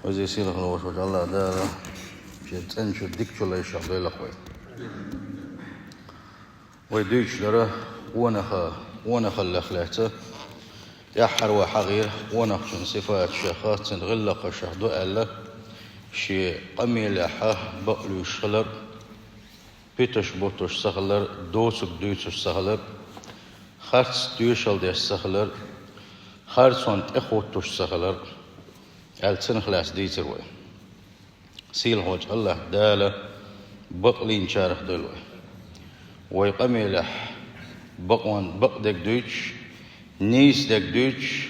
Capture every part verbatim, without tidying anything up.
Веза-сийлахь волчу АллахӀ Дала Шен цӀена чуьра дикачу лайшах дойла вай. Вай дуьйцуш дара къонаха, къонахаллех лаьцна. ТӀаьххьара вай хьахийра къонахчун сифаташех, цуьнан гӀиллакхашех ду аьлла, шен къамелехь бакълуьйш хилар, питаш буттуш ца хилар, доцург дуьйцуш ца хилар, харц тоьшалла деш ца хилар, харцонна тӀехуттуш ца хилар аьлла, цунах лаьцна дийцира вай. Сийлахьчу АллахӀ Дала бакълийначарах дойла вай. Вай къамелехь бакъонан бакъдерг дуьйцуш, нийсадерг дуьйцуш,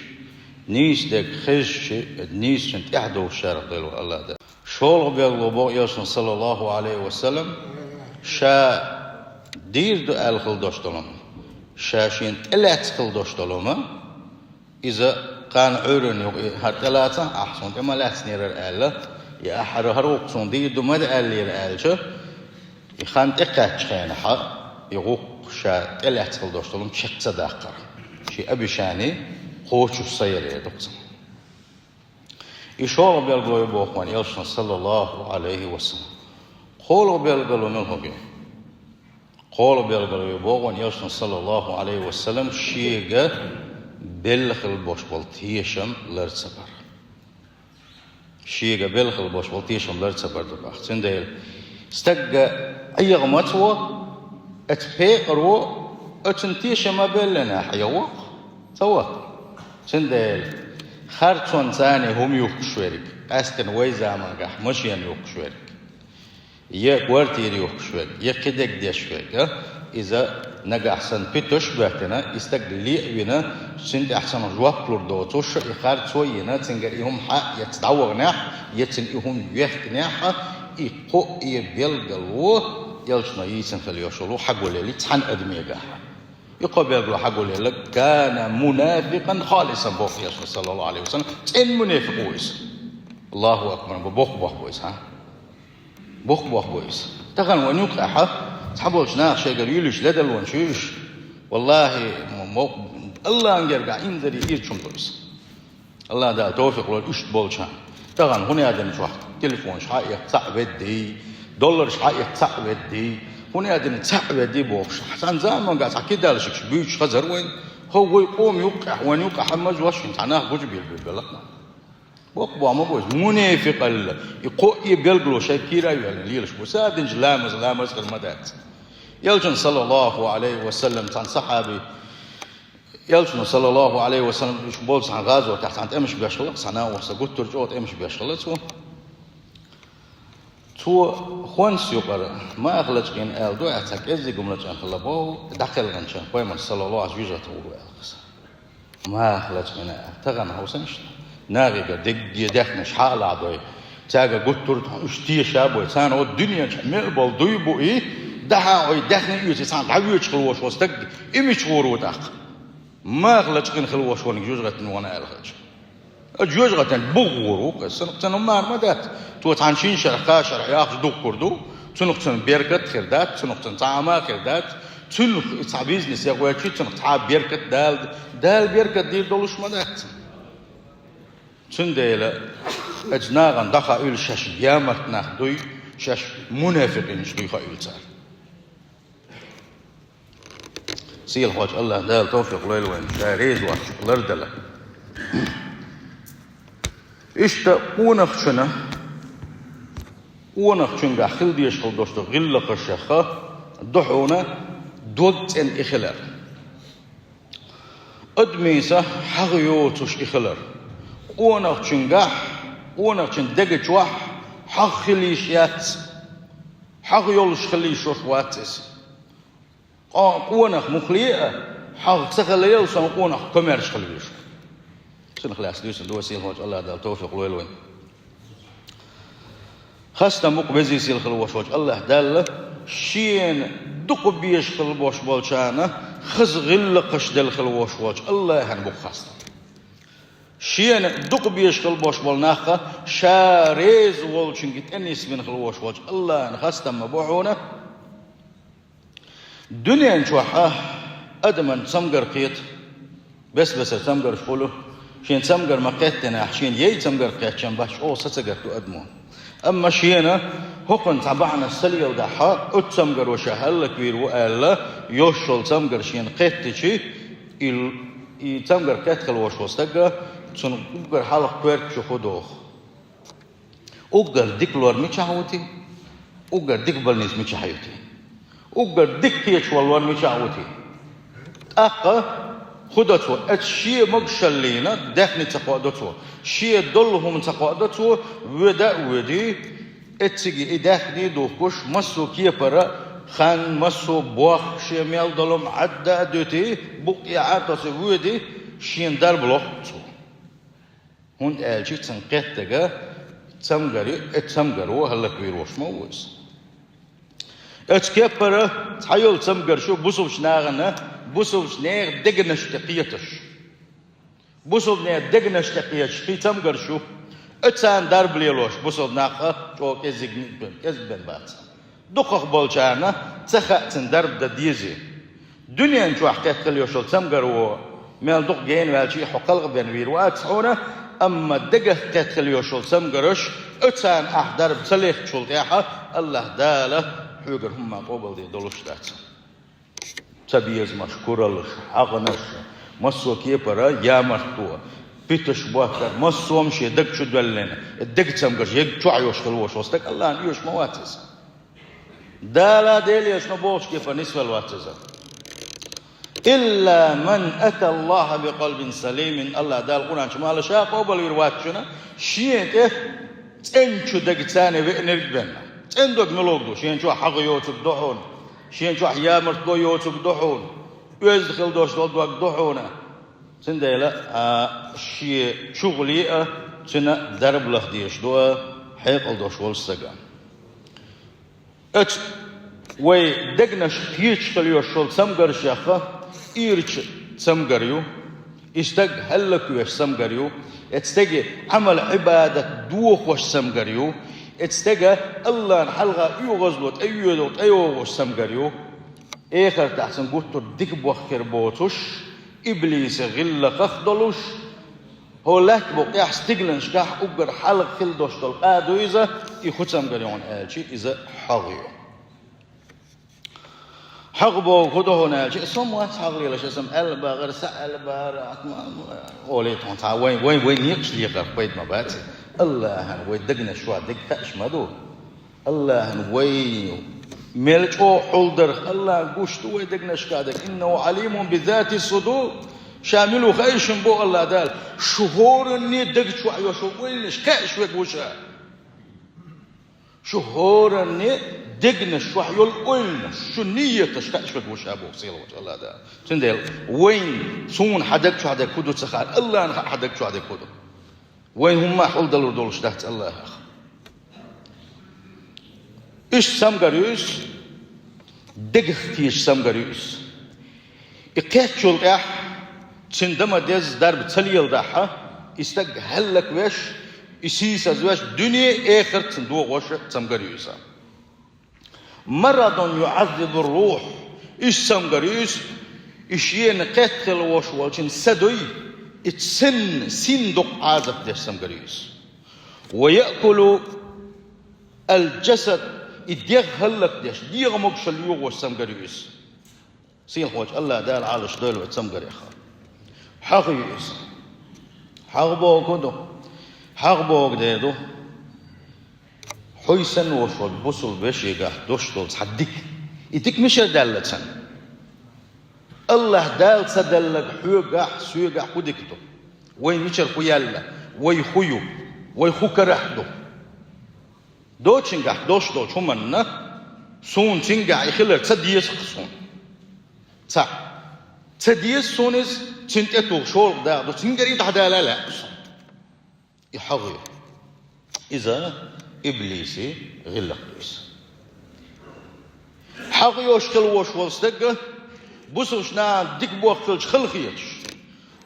нийсадерг хезча, нийсачун тӀаьхьа довшучарах дойла вай АллахӀ Дала. ШолгӀа билгало боху Элчано, саллаллаху Ӏалайхи ва саллам, ша дийр ду аьлла хила долуш долу хӀума, ша шена тӀелаьцна хила долуш долу хӀума, иза кхана Ӏуьйранна юкъа и хӀара тӀелацахь, ахь суна тӀе ма лаьцнера аьлла, и ахь хӀара, хӀара гӀуллакх суна дийр ду ма даьллера аьлча, и хан тӀекхаьччу хенахь, и гӀуллакх ша тӀелаьцна хила долуш долу хӀума чекх ца даккхара, шен обещани кхочуш ца яра ду-кх цунна. И шолгӀа билгало ю боху вайн Элчано, саллаллаху Ӏалайхи ва саллам. КхоалгӀа билгало мила хӀума ю? КхоалгӀа билгало ю боху вайн Элчано, саллаллаху Ӏалайхи ва саллам, шега белла хила болуш болу тешам лар ца бар. Шега белла хила болуш болу тешам лар ца бар ду боху. Цундела стагга Ӏеха ма ца во, оцу пекъаро оцунна тешам ма беллинехь, Ӏеха воккху, ца воккху. Цундела харцонна царна хӀума юхкуш верг, къаьсттина вай заманахь машена юхкуш верг, я квартира юхкуш верг, я кхидерг деш верг, а, иза нагахь санна питаш а боьттина, и стаг ле а вина, цуьнан тӀехь санна жоп лур доцуш, и харцо а йина, цуьнгара и хӀума хьа а эцна дӀаваханехь, я цуьнан и хӀума йоьхкинехь, и кхо а билгало Элчано йийцина хила йолуш йолу хьагулъелли цхьана адамегахь. И кхо билгало хьагулъелла, кана мунафикъан халисан боху Элчано, саллаллаху Ӏалайхи ва саллам, цӀена мунепикъ ву иза. Аллаху акбар, боху, боху иза, хьа? Боху, боху иза. Тахана вайн юккъехь цхьаболчу наха шайгара юьллуш ледарлонаш ю уьш. Валлахи, мо-, мо-, Аллахьан гергахь инзаре ирча хӀума ду иза. Аллахь Дала товфикъ лойла уьш болчарна. Тахана хӀун аьлла дина чохь телефонаш хьаэцна цхьаъ веддий, доллараш хьаэцна цхьаъ веддий, хӀун аьлла дина цхьаъ веддий бохуш. Цхьана заманга цхьа кидалшикаш буьйцуш хазар вайн, хӀо вай къоман юккъехь, вайн юккъехь хьан мажа ваша хӀинца цхьа нах гучу билбелла. Боккха боху ма бу иза, мунепикъалла, и кхо а билгало шайн кийра а йоьллина лелаш бу. Са динчу ламаз, ламаз хир ма дац. Элчано, саллаллаху Ӏалайхи ва саллам, цхьана сахьаби, Элчано, саллаллаху Ӏалайхи ва саллам, уьш болу цхьана гӀазотехь цхьана тӀемаш беш хилла, цхьана а вахса гуттар а чӀогӀа тӀемаш беш хилла цо. Цо хӀонс юкъара маха лачкъийна аьлла ду, аьлла, цхьа кӀеззиг хӀума лачкъийна хилла боху, дӀакхелхинчарна пайхамар, саллаллаху Ӏалайхи ва саллам, вижа тхур ву аьлла хаза. Маха лачкъийна аьлла. Тахана хьовсийша, нахе дерриге даьхнаш хьа а лахьадой, цаьрга гуттар а уьш теша а бой, царна оцу дуьнен чохь мел болу дуй а буий, дахьа а гӀой, даьхни а оьций, цхьаьна дӀавоьдуш хила волуш волу стаг, и мича гӀур ву тӀаккха? Маха лачкъийна хила волуш верг жоьжахатина вахана аьлла хилча. Жоьжахатин бух гӀур ву-кх иза. Цунах цунах мара ма дац. Цо цхьана шина шарахь, кхаа шарахь яхча духкур ду. Цунах цунна беркат а хир дац, цунах цунна цхьа а ма хир дац. Цунах и цхьа бизнес яхвечи, цунах цхьа а беркат Дала, Дала беркат дийр долуш ма дац. Цундела оцу нахана дӀахаийла шаьш ямарт нах дуй, шаьш мунафикъинаш дуй хаийла цара. Сийлахьчу Аллахь Дала товфикъ лойла вайна, Ша реза воцчух лардала. Иштта къонахчунна, къонахчуьнгахь хила дезаш хила долуш долу гӀиллакхашех ду хьуна дог цӀена и хилар. Адамица хьагӀ йоцуш и хилар. Къонахчуьнгахь, къонахчун дега чохь хьагӀ хила йиш яц. ХьагӀ йолуш хила йиш йолуш вац иза. Къо-, къонах муххале а, хьагӀ ца хилла йолу сан къонах комаьрша хила везаш ву. Цунах лаьцна дуьйцур ду вай, сийлахьчу Аллахь Дала товфикъ лойла вайна. Хастам бу-кх везий-сийлахь хила волуш волчу Аллахь Далла, Шена дукха безаш хила болуш болчарна хаза гӀиллакхаш делла хила волуш волчу Аллахьана бу-кх хастам. Шена дукха безаш хила болуш болу нахха Ша реза волчуьнга тӀенисбина хила волуш волчу Аллахьана хастам ма бу хьуна. Дуьнен чохь а адаман цамгар кхета, бес-бесара цамгарш хуьлу, Шен цамгар ма кхеттинехь, шена яй цамгар кхеттача бац, оха сацагатта адамо. Амма шена хӀокхунна цхьа бахьанаш ца леладахь, оцу цамгаро ша хӀаллаквийр ву аьлла, йолуш йолу цамгар шена кхеттича, и, и цамгар кхетта хила волуш волу стаг, цунна уггар хьалха коьрта чу хӀун доху? Уггар дика лор мичахь ву те? Уггар дика больница мичахь ю те? Уггар дика кхеташ волу лор мичахь ву те? ТӀаккха хӀун до цо? Оцу шен могушаллина даьхни ца кхоадо цо, шен долу хӀума ца кхоадо цо, воьду а воьдий, эцциге и даьхни а духкуш, массо а кепара хан, массо а бох, шен мел долу хӀума Ӏадда а дуьтий, букъ тӀехьа а тосий воьдий, шена дарба лоху цо. ХӀунда аьлча цунна кхеттарг цамгар ю, и цамгаро хӀаллаквийр волуш ма ву иза. Оцу кепара цхьа йолу цамгарш ю бусалбачу нахана, бусалбачу нехан дегнаш тӀе кхеташ. Бусалба нехан дегнаш тӀе кхеташ кхин цамгарш ю, оцарна дарба лелош бусалба нах чӀогӀа кӀезиг-, кӀезиг бен бац. Дукхах болчарна ца хаьа цунна дарба дан дезий. Дуьнен чохь кхетта хила йолуш йолу цамгаро мел дукха гена ваьлча а хьо кхалха бен вийр вац хьуна, амма дегах кхетта хила йолуш йолу цамгарш, оцарна ахь дарба ца леттачул тӀаьхьа, АллахӀ Дала хьоьгара хӀумма къобалдийр долуш дац. Цабезамаш, кураллаш, хьагӀанаш, массо а кепара ямартло, питанаш, боттар, массо а хӀума шен даг чу доьллина, дега цамгарш, ерриг чохь йолуш хила волуш волу стаг АллахӀна оьшуш ма вац иза. Дала, Делан Элчано бохучу кепара нисвелла вац иза. «Илла ман ата АллахӀа би къалбин салимин», АллахӀ Дала Къуръан чу ма аьлла, ша къобалвийр вац шуна, шен тӀе цӀена чу дагца веанарг бен. ЦӀена дог муьлха ду? Шен чохь хьагӀ йоцург ду хьуна, шен чохь ямартло йоцург ду хьуна, оьзда хила долуш долу дог ду хьуна. Цундела а шен чугӀале а цуьнан дарба лаха дезаш ду а хьекъал долуш волу стага. Оцу вай дегнаш кхеташ хила йолуш йолу цамгаршех ирча цамгар ю, и стаг хӀаллаквеш цамгар ю, оцу стеган Ӏамал-Ӏибадат дохош цамгар ю, оцу стеган АллахӀна хьалха оьгӀазло тӀейоьдуш, тӀейогӀуш цамгар ю. Эхартахь цунна гуттар а дика бохкур боцуш, иблисан гӀиллакхах долуш, хӀокху лаьттан букъехь стигланашкахь уггар хьалха хила долуш долу къа ду иза, и хӀун цамгар ю аьлча, иза хьагӀ ю. ХьагӀ бохург хӀун ду хьуна аьлча, со ма вац хьагӀ лелаш, аса-м аьлла бахара, сан аьлла бахара, атма, олий тхуна цхьа, вайн, вайн, вайн некъаш лехарх пайда ма бац. АллахӀна вай дегнаш чохь дерг хаьаш ма ду. АллахӀна вай мел чӀогӀа хьулдарх АллахӀна гуш ду вай дегнашкахь дерг. «Иннаху Ӏалимун би зати ссудур». Ша мила ву хаийша боху АллахӀ Дала. Шу хӀоранне даг чохь йолуш йолу ойланаш хаьаш верг ву ша. Шу хӀоранне дегнаш чохь йолу ойланаш, шу нияташ хаьаш верг ву ша боху сийлахьчу АллахӀ Дала. Цундела вайн, суна хьан даг чохь дерг хӀун ду ца хаьа, АллахӀна хаьа хьан даг чохь дерг хӀун ду. Вайн хӀумма а хьулдалур долуш дац АллахӀах. Иштта цамгар ю иза, дегах кхеташ цамгар ю иза. И кхеттачул тӀаьхьа цуьнан дан ма-дезза дарба ца леладахь, и стаг хӀаллаквеш, и сийсазвеш, дуьне а, эхарт а цунна дохош цамгар ю иза. «Марадун юӀаззибур-рухь», иштта цамгар ю иза, и шена кхетта хила волуш волчун са дуй, и цунна син дукха Ӏазап деш цамгар ю иза. «Ва яъкулу ал-джасад», и дегӀ хӀаллакдеш, дегӀан могушалла йогӀош цамгар ю иза. Сийлахьчу АллахӀ Дала Ӏалаш дойла вай цамгарех. ХьагӀ ю иза. ХьагӀ бохург хӀун ду? ХьагӀ бохург дера ду, хьо санна волуш волу бусалба вешегахь долуш долу цхьа дика. И дика мичара даьлла цунна? АллахӀ Дала ца делларг хьоьгахь, соьгахь хӀун дика ду? Вай мичара хӀун яьлла? Вай хӀун ю? Вай хӀун карахь ду? Доцунгахь долуш долчу хӀуманна суна цуьнгахь и хилар ца деза-кх суна. Цхьаъ. Ца деза суна иза, цуьнан тӀе туху шолгӀа дакъа ду, цуьнгара и дӀадала лаьа суна. И хьагӀ ю. Иза иблисан гӀиллакх ду иза. ХьагӀ йолуш хила волуш волу стаг, бусалбачу нахана дика бохург хилча хала хеташ,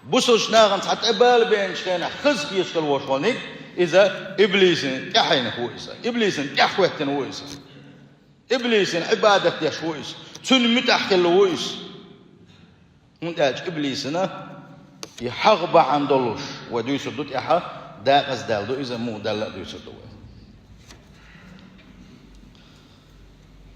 бусалбачу нахана цхьа тӀе бала беанчу хенахь хаза хеташ хила волуш волниг, иза иблисан тӀаьхьенах ву иза, иблисан тӀаьхьахӀоьттина ву иза, иблисан Ӏибадат деш ву иза, цунна муьтӀахь хилла ву иза. ХӀунда аьлча иблисана И хьагӀ бахьана долуш вай дуьйцур ду тӀаьхьа, декъаза даьлла ду иза, муха даьлла а дуьйцур ду вай.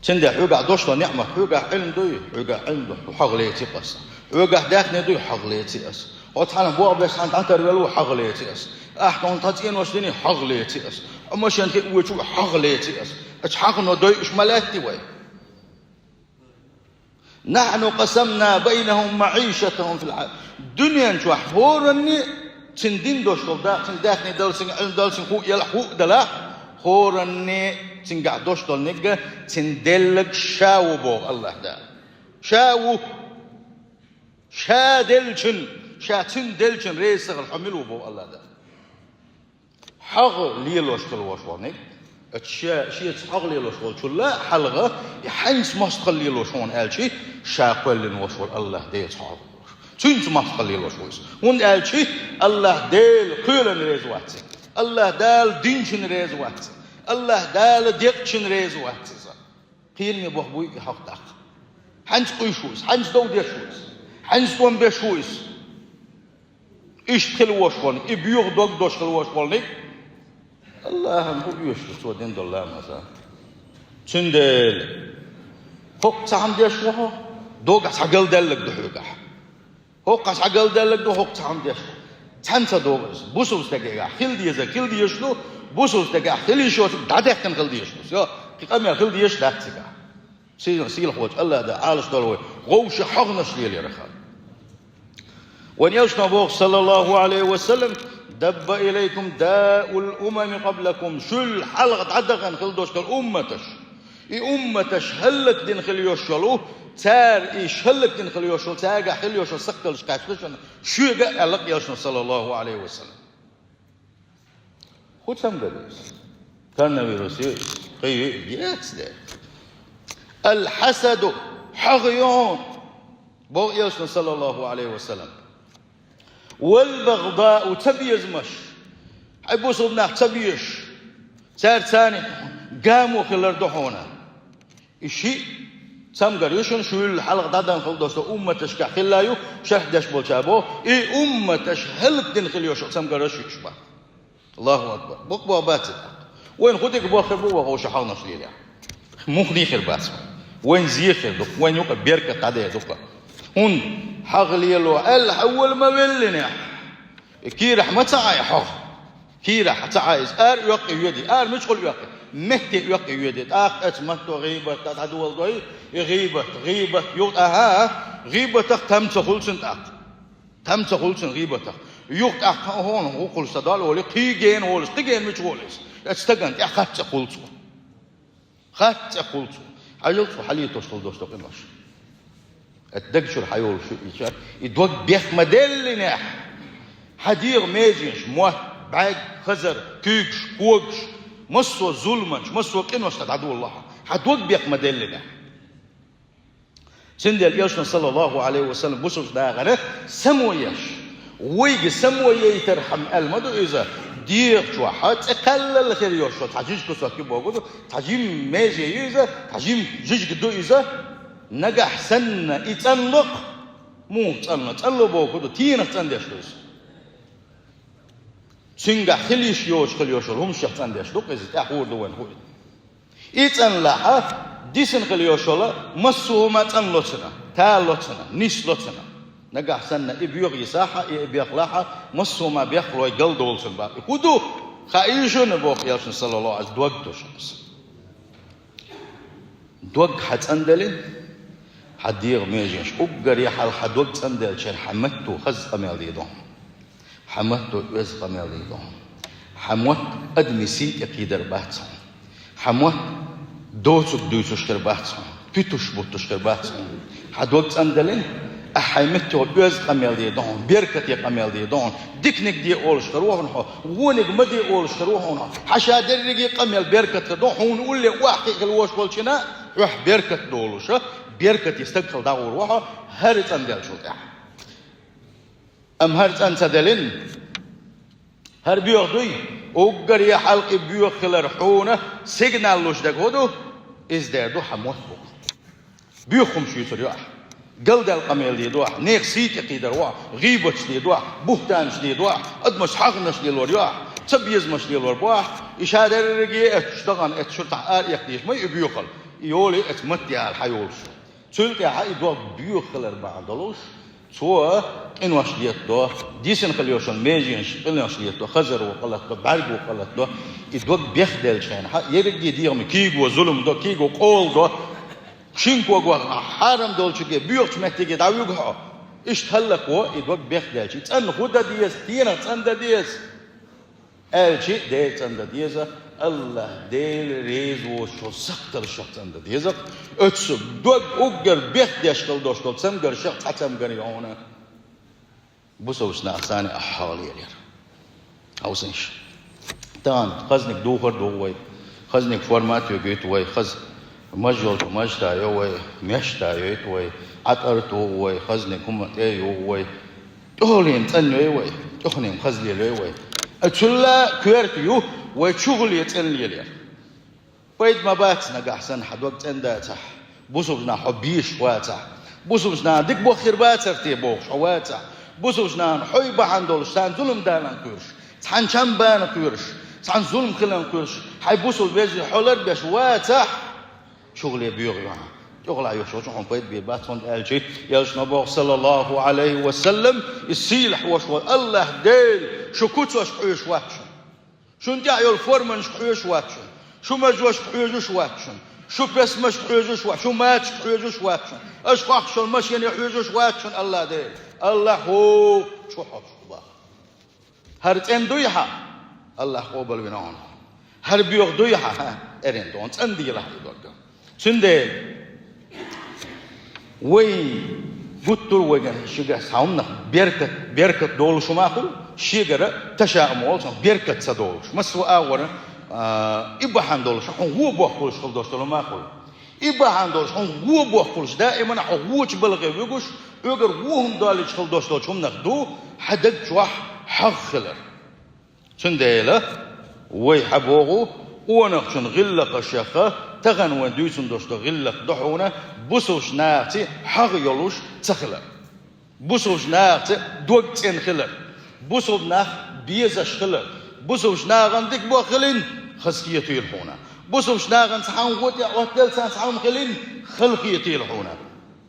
Цундела хьоьгахь дошло неӀмат, хьоьгахь Ӏилма дуй, хьоьгахь Ӏилма ду, хьо хьагӀ леци аса. Хьоьгахь даьхни дуй, хьагӀ леци аса. Хьо цхьана богӀ беш цхьана дӀатарвелла ву, хьагӀ леци аса. Ахь тхуна тхан цӀенош дини, хьагӀ леци аса. Хьо машен хи вочу, хьагӀ леци аса. Ачу хьагӀно дойуш ма лаьтти вай. «نحن قسمنا بينهم معيشتهم في الحياة». Дуьнен чохь хӀоранне цуьнан дин дош долу да, цуьнан даьхни дала, цуьнан Ӏилма дала, цуьнан хӀуъ яла, хӀуъ далахь, хӀоранне цуьнгахь дош долу нигга цуьнан деллаг ша ву боху АллахӀ Дала. Ша ву. Ша деллачун, ша цуьнан деллачун реза ца хила хьо мила ву боху АллахӀ Дала. ХьагӀ лелош хила волуш волниг, ша, шеца хьагӀ лелош волчулла хьалха, и хьаьнца мостагӀалла лелош хьуна аьлчи, ша кхоьллина волуш волу АллахӀ Делаца хьагӀ лелош. Цуьнца мостагӀалла лелош ву иза. ХӀунда аьлчи АллахӀ Дела кхоьллина реза вац иза. АллахӀ Дала динчун реза вац иза. АллахӀ Дала декъачун реза вац иза. Кхераме боху буй и хьагӀ тӀаккха. Хьаьнца къуьйсуш ву иза, хьаьнца дов деш ву иза, хьаьнца тӀом беш ву иза. Иштта хила волуш волниг, и боьха дог дош хила волуш волниг, АллахӀан хӀун оьшуш ду, цо дина долу ламаз а. Цундела хӀокху цхьа хӀума деш ву хьо, догахь цхьа галдаьллаг ду хьоьгахь. ХӀокхахь цхьа галдаьллаг ду, хӀокху цхьа хӀума деш ву. Цхьаьнца догӀу иза. Бусалба стагехь хила деза, хила дезаш ду, бусалба стагехь хила йиш йоцург дӀадехкина хила дезаш ду. Йо, кхин къамел хила дезаш дац цигахь. Сийлахь, сийлахь волчу АллахӀ Дала Ӏалаш долу вай вовшах хьагӀнаш лелорах. Вайн элчано боху, саллаллаху Ӏалайхи ва саллам: «دب إليكم داء الأمم قبلكم». Шул хьалха дӀадахана хила долуш долу умматаш. И умматаш хӀаллакдина хила йолуш йолу, цара и хӀаллакдина хила йолуш йолу, цаьргахь хила йолуш йолу сакхталлаш кхаьчна шуна, шуьга а аьлла элчано, саллаллаху Ӏалайхи ва саллам. ХӀун цамгар ю иза? Коронавирус ю иза? Кхин ю иза? Яц де. «الحسد», хьагӀ ю хьуна, боху элчано, саллаллаху Ӏалайхи ва саллам. «والبغضاء», цабезамаш. Хьайн бусалба нах ца безаш, цаьрца царна гамо хилар ду хьуна. И шиъ цамгар ю шуна, шул хьалха дӀадахана хила долуш долу умматашкахь хилла ю, шархь деш болчара боху, и умматаш хӀаллакдина хила йолуш йолу цамгарш ю уьш боху. АллахӀу акбар! Бакъ боху бац и тӀаккха. Вайна хӀун дика боху хир бу вай хӀокху шуьга хьагӀнаш лелахь? Муха дийр бац вайн? Вайн зе хир ду-кх, вайн юкъа беркат дӀадер ду-кх. ХӀунда хьагӀ лело аьлла, хьан вола ма веллинехь? И кийрахь ма ца Ӏа и хьагӀ. Кийрахь ца Ӏа иза, ара оьккхий йоьдий, ара мичахула оьккхий? Метте оьккхий йоьдий. ТӀаккха оцу матто гӀийбат дӀадоладой, и гӀийбат, гӀийбат юкъа, ахьа, гӀийбатах там ца хуьлу цуьнан тӀаккха. Там ца хуьлу цуьнан гӀийбатах. Юха тӀаккха хьуна хӀун хуьлу сан Далла олий, кхин гена волуш, кхин гена мича волу иза? Оцу стагана тӀехь хатта цӀе хуьлу цо. Хатта цӀе хуьлу цо. Хьажал цо хьалетош хила долуш долу къинош. Оцу даг чуьра хьайолуш ю и ча, и дог бехк ма деллинехь. Хьан дегӀан меженаш, мотт, бӀаьрг, хазар, куьйгаш, когаш, массо а зуламаш, массо а къинош сан дӀадолалахь. Хьан дог бехк ма деллинехь. Цундела элчано, саллаллаху Ӏалайхи ва саллам, бусалба нахана само еш, вайга само яйтархьама аьлла ма ду иза, дегӀа чохь цӀе кхаьллал хир йолуш йолу цхьа жижиг кусок ю бохург ду, цхьа жима меже ю иза, цхьа жима жижиг ду иза, нагахь санна и цӀанло-кх, муха цӀанло, цӀанло бохург ду, тенах цӀандеш ду иза. Цуьнгахь хила йиш йоцуш хила йолуш йолу хӀуманех цӀандеш ду-кх иза, тӀаьхьа хуур ду вайна хӀуъа. И цӀанлахь, дисина хила йолуш йолу массо а хӀума цӀанло цунах, талало цунах, нисло цунах. Нагахь санна и боьха йисахь, и бехлахь, массо а хӀума бехлой галдолу цунна бакъ. И хӀун ду? Хаийша шуна боху элчано, саллаллаху Ӏалайхи ва саллам, дог ду шуна иза. Дог хьан цӀанделлина, хьан дегӀан меженаш уггаре хьалха хьан дог цӀанделлачеран хьан матто хаза къамел дийр ду хьуна. Хьан матто оьзда къамел дийр ду хьуна. Хьан мотт адамийн сий тӀе кхийдар бац хьуна. Хьан мотт доцург дуьйцуш хир бац хьуна. Путаш буттуш хир бац хьуна. Хьан дог цӀанделлина, ахьа хьайн метто оьзда къамел дийр ду хьуна, беркате къамел дийр ду хьуна. Диканиг де олуш хир ву хьуна хьо, вониг ма де олуш хир ву хьуна хьо. Хьан ша дерриге къамел беркат хир ду, хьуна улле охьакхиъна хила волуш волчунна хьох беркат долуша, беркате стаг хила дӀагӀур ву хьо, хӀара цӀанделлачул тӀаьхьа. Амма хӀара цӀан ца деллина, хӀара боьха дуй, уггаре хьалха и боьха хилар хьуна сигнал луш дерг хӀун ду? Иза дер ду хьан мотт бу. Боьха хӀумнаш юьйцур ю ахь. Галдаьла къамел де дохь, нехан сий тӀекхийдар вохь, гӀийбаташ де дохь, буьхтанаш де дохь, адамаш хьагӀнаш лелор йохь, цабезамаш лелор бохь, и ша дерриге а эцу дагӀан, эцу шуьртахь ара эккха дезаш ма ю и боьхалла, и йоле эцу матте ала хьайолуш. Цул тӀаьхьа и дог боьха хилар бахьана долуш, цо къинош летадо, дисина хила йолчун меженаш къинош летадо, хазар ву къа латадо, бӀаьрг ву къа латадо, и дог бехделчу хенахь, ерриге дегӀан кийго зулам до, кийго къола до, шин ког ваха хьарам долчуьнга, боьхачу меттиге дӀавуьгу хьо. Иштта хӀаллакво и дог бехделча, и цӀанна хӀун дан деза, стенах цӀандан деза? Аьлча, Дела цӀандан деза, АллахӀ Дела реза воцучу сакхтаршах цӀандан деза. Оцу дог уггар бехдеш хила долуш долу цамгаршах цхьа цамгар ю хьуна. Бусалба нах царна ахьа хьалелира. Хьовсийша. Тахана хазаниг духар а дугӀу вай, хазаниг формат а йоьгуьйту вай, хаза маж йолчу мажта йо вай, мешта йойту вай, Ӏатар а тугӀу вай, хазаниг хӀума тӀе а югӀу вай. ТӀехулийна цӀанйой вай, тӀехулийна хаза лелайой вай. Цул а коьрта ю вай чухуле цӀена лелаяр. Пайда ма бац нагахь санна хьан дог цӀена дацахь, бусалба нах хьо безаш вацахь, бусалба нахана дика боххир бацар те бохуш хьо вацахь, бусалба нахана хьой бахьана долуш царна зулам далан кхоьруш, цхьана чам бана кхоьруш, цхьана зулам хилан кхоьруш, хьайн бусалба вежарий хьо ларбеш вацахь, чухуле боьха ю хьан. ТӀехула йолуш йолчу хьуна пайда бийр бац, хӀунда аьлча, элчано боху, саллаллаху Ӏалайхи ва саллам, и сийлахь волуш волу АллахӀ Дела шу куцашка хьоьжуш вац шуна. Шун тӀехь йолу форманашка хьоьжуш вац шуна, шу мажошка хьоьжуш вац шуна, шу песмашка хьоьжуш вац, шу мачашка хьоьжуш вац шуна, аша кхохкуш йолу машене хьоьжуш вац шуна АллахӀ Дела. АллахӀ хӀокху чу хьо шу баха. ХӀара цӀена дуй хьан? АллахӀ къобалвина хьуна. ХӀара боьха дуй хьан? ХӀа, эрна ду хьуна, цӀандийла хьан и дог. Цундела вай гуттар а вайгара шигахь цхьа хӀуманах беркат, беркат долуш хӀума хуьлу, шегара ташаам волуш, беркат ца долуш. Массо а агӀора, а, и бахьана долуш, хьуна гӀо бохкуш хила долуш долу хӀума хуьлу. И бахьана долуш, хьуна гӀо бохкуш, даимана хьо гӀочу балхе вуьгуш, оьгара гӀо хӀума долуьйтуш хила долуш долчу хӀуманах ду хьан даг чохь хьагӀ хилар. Цундела вай хьан боху, къонахчун гӀиллакхашха, тахана вайн дуьйцун долуш долу гӀиллакх ду хьуна, бусалба нахаца хьагӀ йолуш ца хилар. Бусалба нахаца дог цӀена хилар. Бусалба нах безаш хилар. Бусалба нахана дика боххилин, хаза хетийла хьуна. Бусалба нахана цхьа хӀума гӀо тӀе Ӏоттаделла царна цхьа хӀума хилин, хала хетийла хьуна.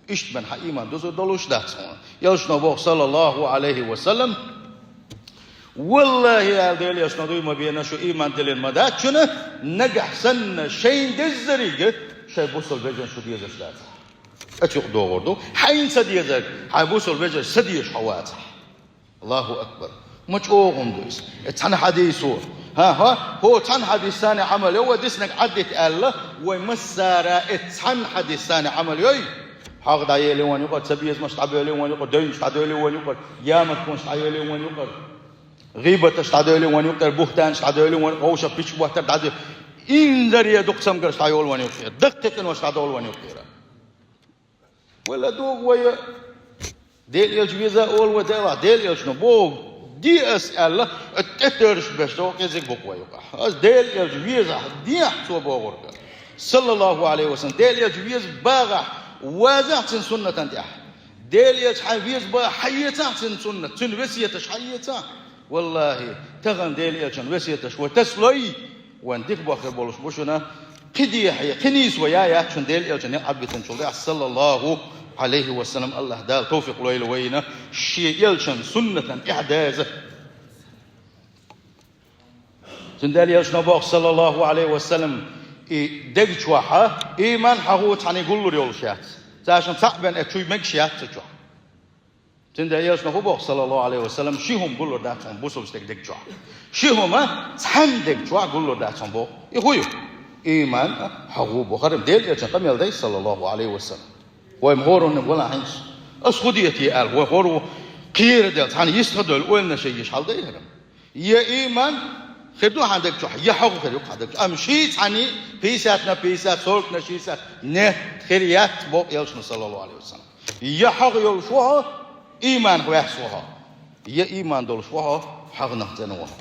Иштта бен хьан ийман дузур долуш дац хьуна. Элчано боху, саллаллаху Ӏалайхи ва саллам, валлахӀи, аьлла Дела, элчано дуй ма бена, шу ийман диллина ма дац шуна, нагахь санна шайна деззариг шайн бусалба вежарна шу дезаш дацахь. Ацу юкъа догӀур ду, хьайна ца дезарг хьайн бусалба вежарша ца дезаш хьо вацахь. Аллаху акбар! Ма чӀогӀа хӀума ду иза. Э, цхьана хьадисо. ХӀан-хӀа, хӀо цхьана хьадисана Ӏамал йо вай, диснарг Ӏаддита аьлла, вай массара э цхьана хьадисана Ӏамал йой. ХьагӀ дӀаели вайн юкъара, цабезамаш дӀабоьли вайн юкъара, девнаш дӀадоьли вайн юкъара, ямартлонаш дӀайоьли вайн юкъара, гӀийбаташ дӀадоьли вайн юкъара, буьхтанаш дӀадоьли вайн юкъара, вовшах пича боттар дӀадоьли. Инзаре дукха цамгарш дӀайола вайн юкъара, даккхий къинош дӀадола вайн юкъара. Вай ладугӀу вай, Дела элча веза олу вай, Дела, Дела элчано боху, де ас аьлла, тӀетараш беш догӀу кӀезиг бу-кх вай юкъахь. Ас Дела элча везахь, дехьа цо бохург. Саллаллаху Ӏалайхи ва саллам, Дела элча веза багӀахь, вазахь цуьнан суннатан тӀехь. Дела элча хьайн веза багӀахь, хьаэцахь цуьнан суннат, цуьнан весеташ хьаэцахь. ВаллахӀи, тахана Дела элчан весеташ вай тасалой, вайн дика боххур болуш бу шуна, кхин дехьа, кхин нийса вай яц шуна Дела элчан некъ Ӏадбитинчул тӀаьхьа, саллаллаху Ӏалайхи ва саллам, АллахӀ Дала тавфикъ лойла вайна, шен элчан суннатан тӀехь даза. Цундела элчано боху, саллаллаху Ӏалайхи ва саллам, и дег чохь ийман хьагӀ цхьаьна гуллур йолуш яц. Цаьршинна цхьаъ бен э чуй мегаш яц цу чохь. Цундела элчано хӀун боху, саллаллаху Ӏалайхи ва саллам, ши хӀума гуллур дац хьуна бусалба стеган дег чохь. Ши хӀума цхьана дег чохь гуллур дац хьуна боху. И хӀун ю? Ийман хьагӀ боху. ХӀара Дела элчан къамел дай, саллаллаху Ӏалайхи ва саллам. Вай ма хӀоранна вала хьайнаш. Ас хӀун де те аьлла, вай хӀора ву кхера дела, цхьана йистхадевлла ойланаш йеш хьал дай хӀара. Я ийман хир ду хьан дег чохь, я хьагӀ хир ю хьан дег чохь. Амма ши цхьаьна, пятьдесят на пятьдесят, сорок на шестьдесят, нет, хир яц боху элчано, саллаллаху Ӏалайхи ва саллам. Я хьагӀ йолуш ву хьо, ийманах ваьсса ву хьо, я ийман долуш ву хьо, хьагӀнах цӀена ву хьо.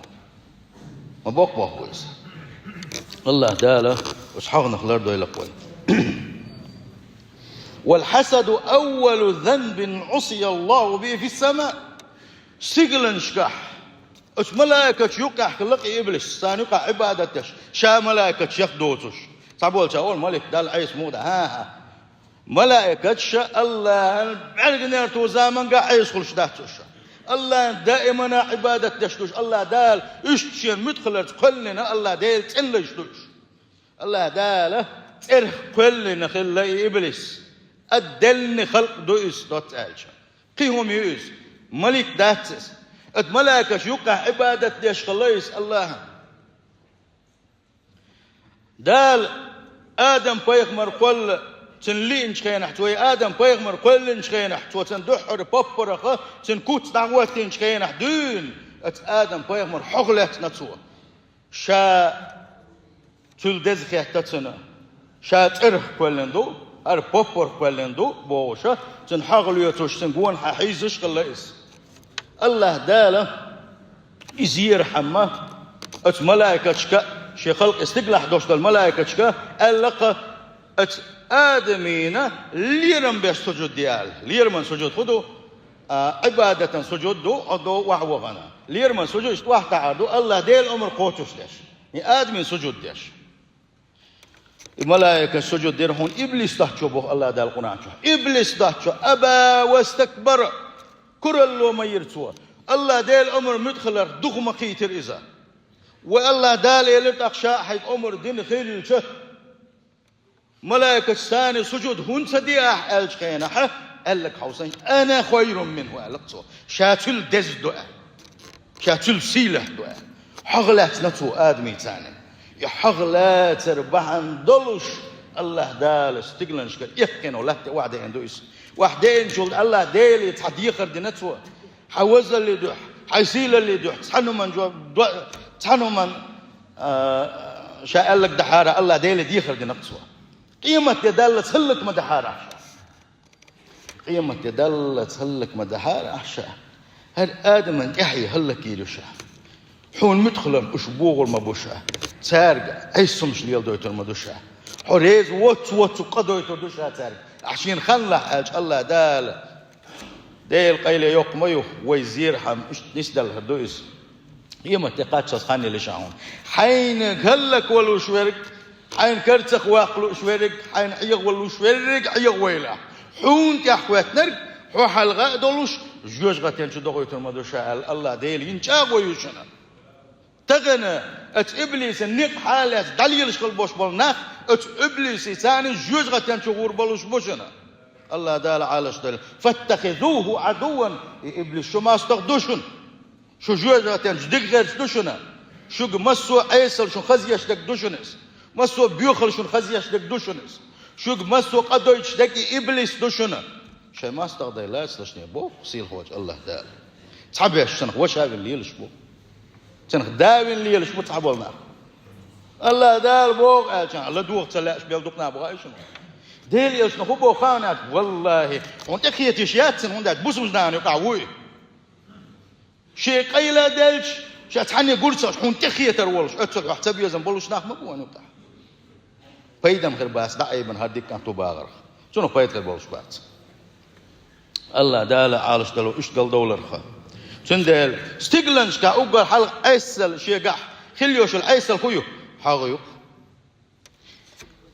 Ма боккха боху иза. АллахӀ Дала оцу хьагӀнах лардойла-кх вай. والحسد أول ذنب عصي الله به في السماء. Стигланашкахь, оцу малайкаша юккъехь хилла-кх и иблис, царна юккъехь Ӏибадат деш, ша малайкаша яха доцуш. Цхьаболчара олу малик Далла Ӏеса муха дац. ХӀан-хӀа. Малайкаша АллахӀан бӀаьрганера ту заманга Ӏеса хуьлуш дац уьш. АллахӀан даимана Ӏибадат деш ду уьш, АллахӀ Дала уьш шен муьтӀахьалларца кхоьллина, АллахӀ Дела цӀена лайш ду уьш. АллахӀ Дала цӀерах кхоьллина хилла и иблис. Отдельный халкъ ду иза, доцца аьлча. Кхин хӀума ю иза. Малик дац иза. Оцу малайкаша юккъехь Ӏибадат деш хилла иза АллахӀан. Дала Адам-пайхамар кхолла цунна лиъначу хенахь, цо и Адам-пайхамар кхоьллинчу хенахь, цо цунна дуьххьара поппарах цуьнан куц дӀахӀоттийначу хенахь дуьйна, оцу Адам-пайхамар хьогӀа лаьцна цо. Ша цуьнан деза хетта цунна. Ша цӀерах кхоьллина ду, хӀара поппарх кхоьллина ду, бохуша, цуьнан хьогӀа лоьцуш, цуьнан гонахьа хьийзаш хилла иза. АллахӀ Дала и зерхьама оцу малайкашка, шен халкъе стигалахь долуш долу малайкашка аьлла-кх, оцу Адамина лерам беш сужуд де аьлла. Лераман сужуд хӀун ду? А, Ӏибадатан сужуд ду, хьо до охьавахана. Лераман сужуд иштта охьатаӀар ду, АллахӀ Делан омра кхочуш деш. И Адамина сужуд деш. И малайкаша сужуд дира хьуна иблис доцчо, боху АллахӀ Дала Къуръан чохь. Иблис доцчо, аба вастакбара, куралла ма йира цо. АллахӀ Делан омра муьтӀахьалларх дукха ма кхийтира иза. Вай АллахӀ Дала элира тӀаккха ша хьайга омра дина хилча, малайкаша царна сужуд хӀунда ца де ахь аьллачу хенахь, аьлларг хьовсийша, ана хайрун минху, аьлла-кх цо. Ша цуьнал деза ду аьлла. Ша цуьнал сийлахь ду аьлла. ХьогӀа лаьцна цо Адамица царна. И хьогӀа лацар бахьана долуш, АллахӀ Дала стигланашкара эккхийна латте охьадеана ду иза. Охьадеанчул АллахӀ Деле цхьа дехар дина цо. Хьан вазалле дуьхьа, хьайн сийлалле дуьхьа, цхьана хӀуман жо-, до-, цхьана хӀуман, а, ша аьлларг дахьара АллахӀ Деле дехар дина-кх цо. Къематде даллалц хӀаллак ма дахьара ахь ша. Къематде даллалц хӀаллак ма дахьара ахь ша. ХӀара Адаман тӀаьхье хӀаллакйийр ю ша. Хьуна муьтӀахьалларна уьш богӀур ма бу ша. Цаьрга Ӏеса хӀумнаш леладойтур ма ду ша. Хьо реза воццу-воццу къа дойтур ду ша цаьрга. Ахь шена хан лахь аьлча, АллахӀ Дала Делан къайле йоккха ма ю, вай зерхьама иштта нисделлар ду иза. Къематде кхаччалц хан йилла ша хьуна. Хьайна хӀаллаквала лууш верг, хьайна карцах ваккха лууш верг, хьайна Ӏехавала лууш верг Ӏехавойла. Хьуна тӀехь хӀоьттинарг, хьо хьалха а долуш, жоьжахатен чу дохуьйтур ма ду ша аьлла, АллахӀ Делан йина чӀагӀо ю шуна. Тахана оцу иблисан некъ хьалаэцна дӀалелаш хила болуш болу нах, оцу иблисица царна жоьжахатен чу гӀур болуш бу шуна. АллахӀ Дала Ӏалашдойла: «Фаттахизуху Ӏадувван», и иблис шу мостагӀа ду шуна. Шу жоьжахатен чу дика гӀерташ ду шуна. Шуьга массо а Ӏесалла шун хазъеш дерг ду шуна иза. Массо а боьхалла шун хазъеш дерг ду шуна иза. Шуьга массо а къа дойтуш дерг и иблис ду шуна. Шайн мостагӀа дай лацалаш, боху сийлахьчу АллахӀ Дала. Цхьаберш цунах ваша вина лелаш бу. Цунах да вина лелаш бу цхьаболу нах. АллахӀ Дала боху аьлча, ладогӀа ца лаьаш бен дукха нах бу хаий шуна? Делан элчано хӀун боху хаьий аьлча? Валлахьи, хьуна тӀекхетийша яц цунна, хӀунда аьлча бусалба нахана юкъахь вуй. Шен къайла делча, ша цхьаьнне гур ца хьуна тӀекхетар волуш, оццул хьох цабезам болуш нах ма бу вайн юкъахь. Пайдам хир бац дӀа Ӏебина хӀара дика кӀант ву бахарх. Цунах пайда хир болуш бац. АллахӀ Дала Ӏалашдойла иштта галдовларх. Цундела стигланашкахь уггар хьалха Ӏесалла шегахь хила йолуш йолу Ӏесалла хӀун ю? ХьогӀ ю-кх.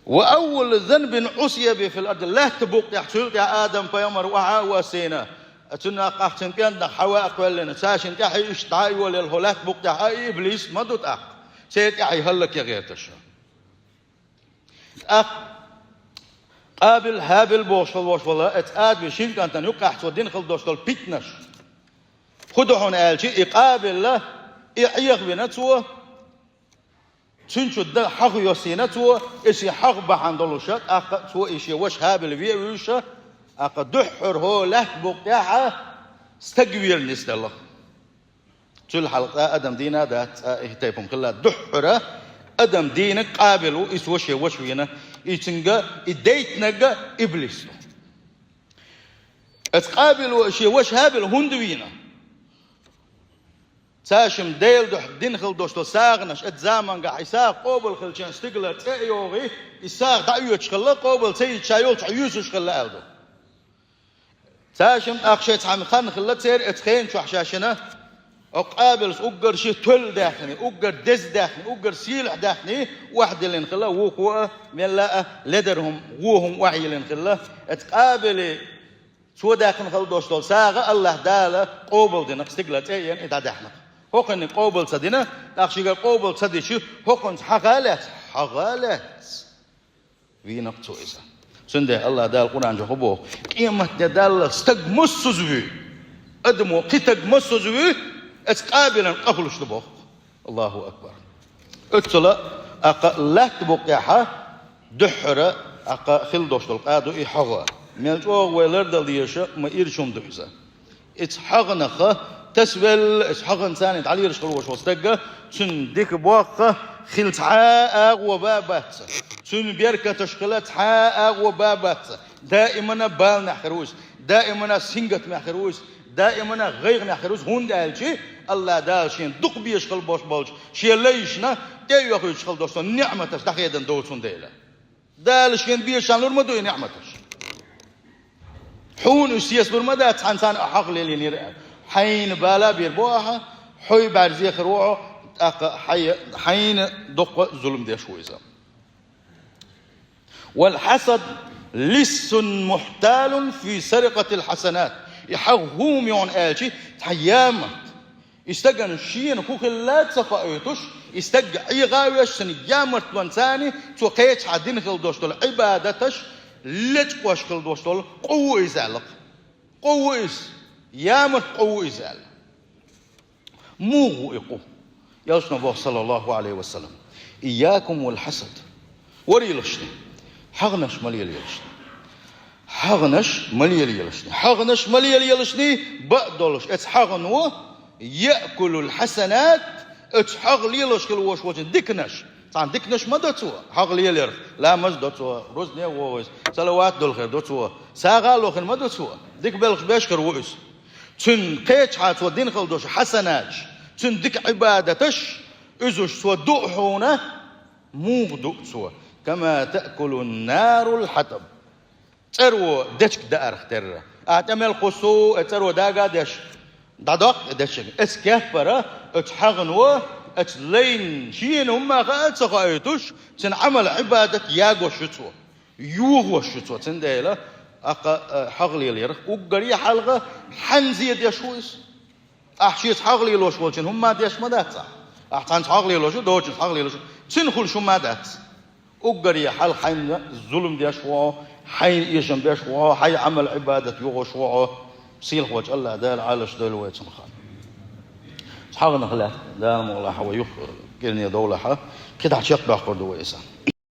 «Ва аввалу занбин Ӏусия бихи фил ард», лаьтта букъ тӀехь цуьнан тӀехь Адам-пайхамар охьа а воссийна, цуьнан накъахь цуьнан кӀентах Хьава а кхоьллина, цаьршинна тӀаьхье иштта дӀа а йолаелла хӀокху лаьтта букъ тӀехь а и иблис ма ду тӀаккха, церан тӀаьхье хӀаллак ян гӀерташ. ТӀаккха Къабил, ХӀабил бохуш хила волуш волу оцу Адаман шина кӀантана юккъехь цо дина хила долуш долу питнаш. ХӀун ду хьуна аьлча, и Къабилла, и Ӏехавина цо, цуьнан чу дан хьагӀ йоссийна цо, и шен хьагӀ бахьана долуша, тӀаккха а цо и шен ваша ХӀабил вен а вуьйша, тӀаккха дуьххьара хӀокху лаьтта букъ тӀехь стаг вер нисделла. Цул хьалха цкъа а Адам дийна а дац, цкъа а и тайпа хӀума хилла. Дуьххьара Адам дийнарг Къабил ву, иза ву шен ваша вийна, и цуьнга и дайтинарг иблис ду. Оцу Къабил ву шен ваша ХӀабил хӀунда вийна? Цаьшимма Делан дуьхьа дина хила долуш долу сагӀанаш, оцу заманчохь и сагӀа къобал хилча стигалара цӀе а йогӀий, и сагӀа дӀаоьцуш хилла, къобал ца йича йолчохь юьсуш хилла аьлла ду. Цаьшимма тӀаккха шайн цхьа хан хилла церан оцу хенан чохь шаьшшинна, оцу Къабилс уггар шен тоьлла даьхний, уггар деза даьхний, уггар сийлахь даьхний охьадиллина хилла, вукхо а, мелла а ледара хӀума, вон хӀума охьайиллина хилла. Оцу Къабиле цо даьккхина хила долуш долу сагӀа АллахӀ Дала къобал дина, стигалара цӀе а йина, и дӀадаьхьна. ХӀокхунна къобал ца дина, тӀаккха шегара къобал ца дича, хӀокхунца хьагӀ а лаьцна, хьагӀ а лаьцна вийна-кх цо иза. Цундела АллахӀ Дала Къуръан чохь боху: «Къематде даллалц стаг массаза вуьй, адамо кхин стаг массаза вуьй, оцу Къабилан къа хуьлуш ду», боху. Аллаху акбар! Оццула, тӀаккха лаьтта букъехь дуьххьара, тӀаккха хила долуш долу къа ду и хьагӀ. Мел чӀогӀа вай лардала дезаш, ма ирча хӀума ду иза. Оцу хьагӀнах тасавелла, оцу хьагӀанца дӀалелаш хила волуш волу стаг, цуьнан дика бохха хила цхьа а агӀо бан бац. Цуьнан беркаташ хила цхьа а агӀо бан бац. Даимана баланехь хир ву иза, даимана сингаттамехь хир ву иза, даимана гӀайгӀанехь хир ву иза, хӀунда аьлча АллахӀ Дала шена дукха безаш хила болуш болчу шен лайшна тӀе а йохуьйтуш хила долуш долу ниӀматаш дӀахедан доцун дела. Дала шена безачарна лур ма ду и ниӀматаш. Хьуна уьш сецалур ма дац, хьан царна а хьагӀ лелийнера аьлла. Хьайна бала а бийр бу ахьа, хьо бӀаьрзе хир ву хьо, тӀаккха хьай-, хьайна дуккха а зулам деш ву иза. «Вал хьасад лиссун мухьталун фи сарикъатил хьасанат». И хьагӀ хӀума ю аьлча, цхьа ямарт. И стагана шена хӀун хилла ца хоуьйтуш, и стаг Ӏеха а веш, цуьнан ямартлонца цо кхечахьа дина хила долуш долу Ӏибадаташ лечкъош хила долуш долу къа ву иза аьлла-кх. Къа ву иза, ямарт къа ву иза аьлла. Муха ву и къа? Элчано боху, саллаллаху Ӏалайхи ва саллам: «Ийякум вал хьасад». Варийлахь шуна, хьагӀнаш ма лелаелаш. ХьагӀнаш ма лелаелаш. ХьагӀнаш ма лелаелаш, бакъдолуш, оцу хьагӀно яъкулул хьасанат, оцу хьагӀ лелош хила волуш волчун диканаш. Цхьана диканаш ма до цо, хьагӀ лелорах, ламаз до цо, рузбане а вогӀу иза, салават а долу хир ду цо, сагӀа а лохур ма ду цо, дика белхаш беш хир ву иза. Цуьнан кхечахьа цо дина хила долуш хьасанаташ, цуьнан дика Ӏибадаташ, уьш цо дуъу хьуна, муха дуъу цо? «Кама таъкулун нарул хьатаб». ЦӀеро дечиг даарх терра. Ахьа тӀе мел кхуссу, и цӀеро дага а деш, дӀадоккху и дечиг. Оцу кеппара оцу хьагӀно, оцу лайна шена хӀумма хаа а ца хоуьйтуш, цуьнан Ӏамал-Ӏибадат ягош ю цо, йохош ю цо. Цундела, тӀаккха, э, хьагӀ лелорах уггаре хьалха хьанна зен деш ву иза? Ахьа шеца хьагӀ лелош волчун хӀумма деш ма дац ахьа. Ахьа цхьанца хьагӀ лелош ву, доцчунца хьагӀ лелош ву. Цуьнан хуьлуш хӀумма дац. Уггаре хьалха хьайна зулам деш ву хьо, хьайна эшам беш ву хьо, хьайн Ӏамал-Ӏибадат йохош ву хьо. Сийлахь волчу АллахӀ Дала Ӏалаш дойла вай цунах. ХьагӀнах лаьцна Дала мукъ лахь вай юха кӀирне довлахь, кхидӀа чекхдоккхур ду вай иза.